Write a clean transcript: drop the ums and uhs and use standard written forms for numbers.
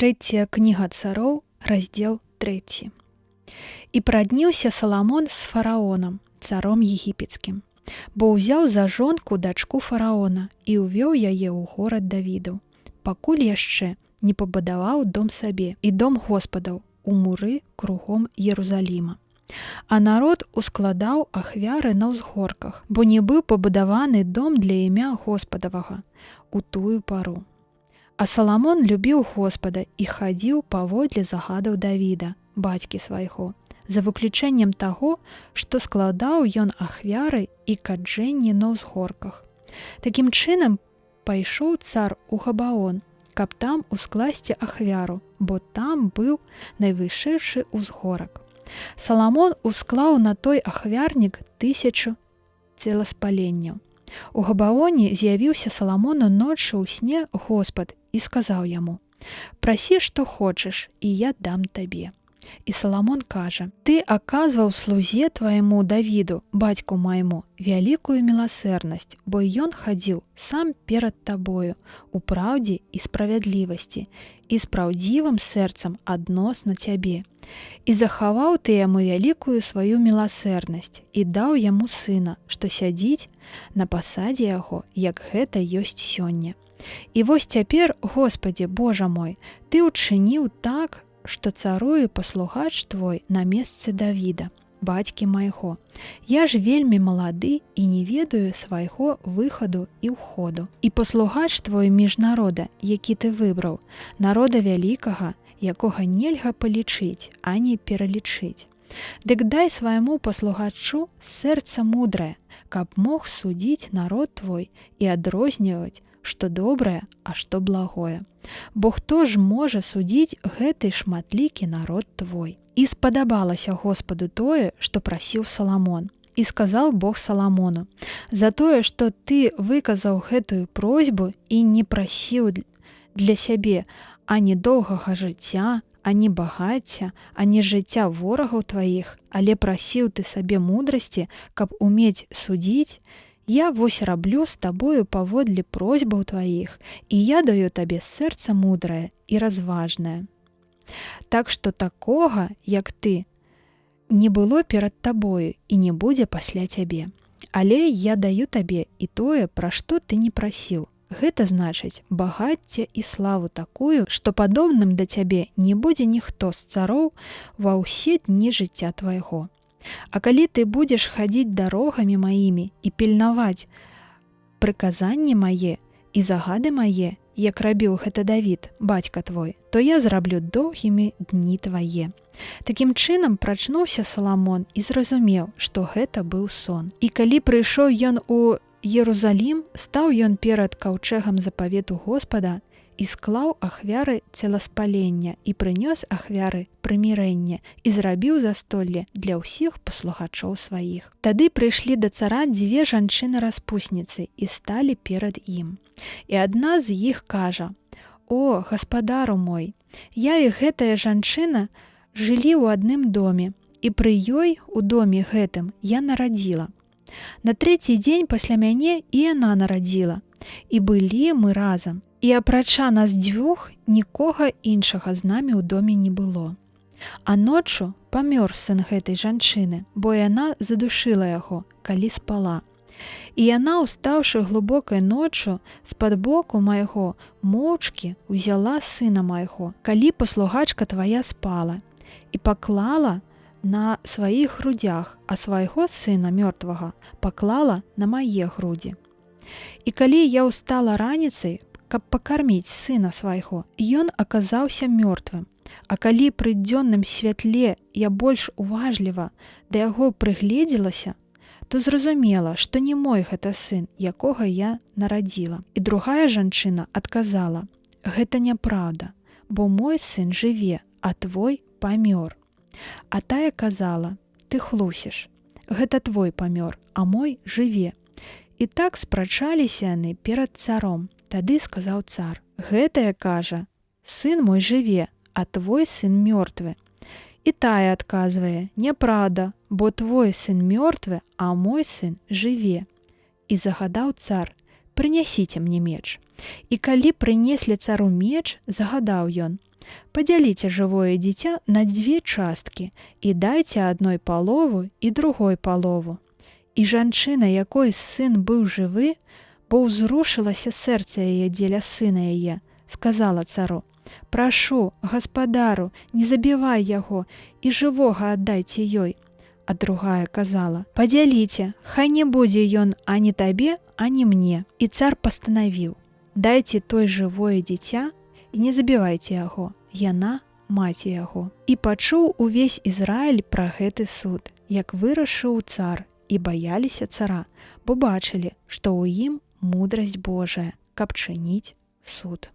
Трэцяя кніга Цароў, раздзел 3. І прадніўся Саламон з фараонам, царом егіпецкім, бо ўзяў за жонку дачку фараона і ўвёў яе ў горад Давідаў, пакуль яшчэ не пабудаваў дом сабе і дом Госпадаў у муры кругом Ерузаліма. А народ ускладаў ахвяры на ўзгорках, бо не быў пабудаваны дом для імя Госпадавага у тую пару. А Саламон любіў Госпада і хадзіў паводле загадаў Давіда, бацькі свайго, за выключэннем таго, што складаў ён ахвяры і каджэнні на ўзгорках. Такім чынам пайшоў цар у Габаон, каб там ускласці ахвяру, бо там быў найвышэйшы ўзгорак. Саламон усклаў на той ахвярнік 1000 целаспаленняў. У Габаоне з'явіўся Саламону ноччу ў сне Госпад і сказаў яму: « Прасі, што хочаш, і я дам табе. І Саламон кажа: « Ты аказваў слузе твайму Давіду, бацьку майму, вялікую міласэрнасць, бо ён хадзіў сам перад табою у праўдзе і справядлівасці і з праўдзівым сэрцам адносна цябе. І захаваў ты яму вялікую сваю міласэрнасць і даў яму сына, што сядзіць на пасадзе яго, як гэта ёсць сёння. І вось цяпер, Госпадзе, Божа мой, ты ўчыніў так, што царуе паслугач твой на месцы Давіда, бацькі майго. Я ж вельмі малады і не ведаю свайго выхаду і ўходу. І паслугач твой між народа, які ты выбраў, народа вялікага, якога нельга палічыць, ані пералічыць. Дык дай свайму паслугачу сэрца мудрае, каб мог судзіць народ твой і адрозніваць, што добрае, а што благое. Бо хто ж можа судзіць гэты шматлікі народ твой? І спадабалася Госпаду тое, што прасіў Саламон. І сказаў Бог Саламону: « За тое, што ты выказаў гэтую просьбу і не прасіў для сябе ані доўгага жыцця, ані багацця, ані жыцця ворагаў тваіх, але прасіў ты сабе мудрасці, каб умець судзіць, я вось раблю з табою паводле просьбаў тваіх, і я даю табе сэрца мудрае і разважнае. Так што такога, як ты, не было перад табою і не будзе пасля цябе. Але я даю табе і тое, пра што ты не прасіў. Гэта значыць багацце і славу такую, што падобным да цябе не будзе ніхто з цароў ва ўсе дні жыцця твайго. А калі ты будзеш хадзіць дарогамі маімі і пільнаваць прыказанні мае і загады мае, як рабіў гэта Давід, бацька твой, то я зраблю доўгімі дні твае. Такім чынам прачнуўся Саламон і зразумеў, што гэта быў сон. І калі прыйшоў ён у Ерузалім, стаў ён перад каўчэгам запавету Госпада і склаў ахвяры целаспалення і прынёс ахвяры прымірэння і зрабіў застолле для ўсіх паслугачоў сваіх. Тады прыйшлі да цара дзве жанчыны-распусніцы і сталі перад ім. І адна з іх кажа: « О, гаспадару мой, я і гэтая жанчына жылі ў адным доме, і пры ёй у доме гэтым я нарадзіла. На трэці дзень пасля мяне і яна нарадзіла, і былі мы разам. І апрача нас дзвюх нікога іншага з намі ў доме не было. А ноччу памёр сын гэтай жанчыны, бо яна задушыла яго, калі спала. І яна, устаўшы глыбокай ноччу, з-пад боку майго моўчкі ўзяла сына майго, калі паслугачка твая спала, і паклала на сваіх грудях, а свайго сына мёртвага паклала на мае грудзі. І калі я ўстала раніцай, каб пакарміць сына свайго, ён аказаўся мёртвым. А калі пры дзённым святле я больш уважліва да яго прыгледзелася, то зразумела, што не мой гэта сын, якога я нарадзіла. І другая жанчына адказала: « Гэта няпраўда, бо мой сын жыве, а твой памёр. А тая казала: « Ты хлусіш. Гэта твой памёр, а мой жыве. І так спрачаліся яны перад царом. Тады сказаў цар: « Гэтая кажа: сын мой жыве, а твой сын мёртвы. І тая адказвае: Няпраўда, бо твой сын мёртвы, а мой сын жыве. І загадаў цар: Прынясіце мне меч. І калі прынеслі цару меч, загадаў ён: Падзяліце жывое дзіця на дзве часткі і дайце адной палову і другой палову. І жанчына, якой сын быў жывы, бо ўзрушылася сэрца яе дзеля сына яе, сказала цару: Прашу, гаспадару, не забівай яго і жывога аддайце ёй. А другая казала: Падзяліце, хай не будзе ён ані табе, ані мне. І цар пастанавіў: Дайце той жывое дзіця і не забівайце яго, яна маці яго. І пачуў увесь Ізраіль пра гэты суд, як вырашыў цар, і баяліся цара, бо бачылі, што ў ім мудрасць Божая, каб чыніць суд.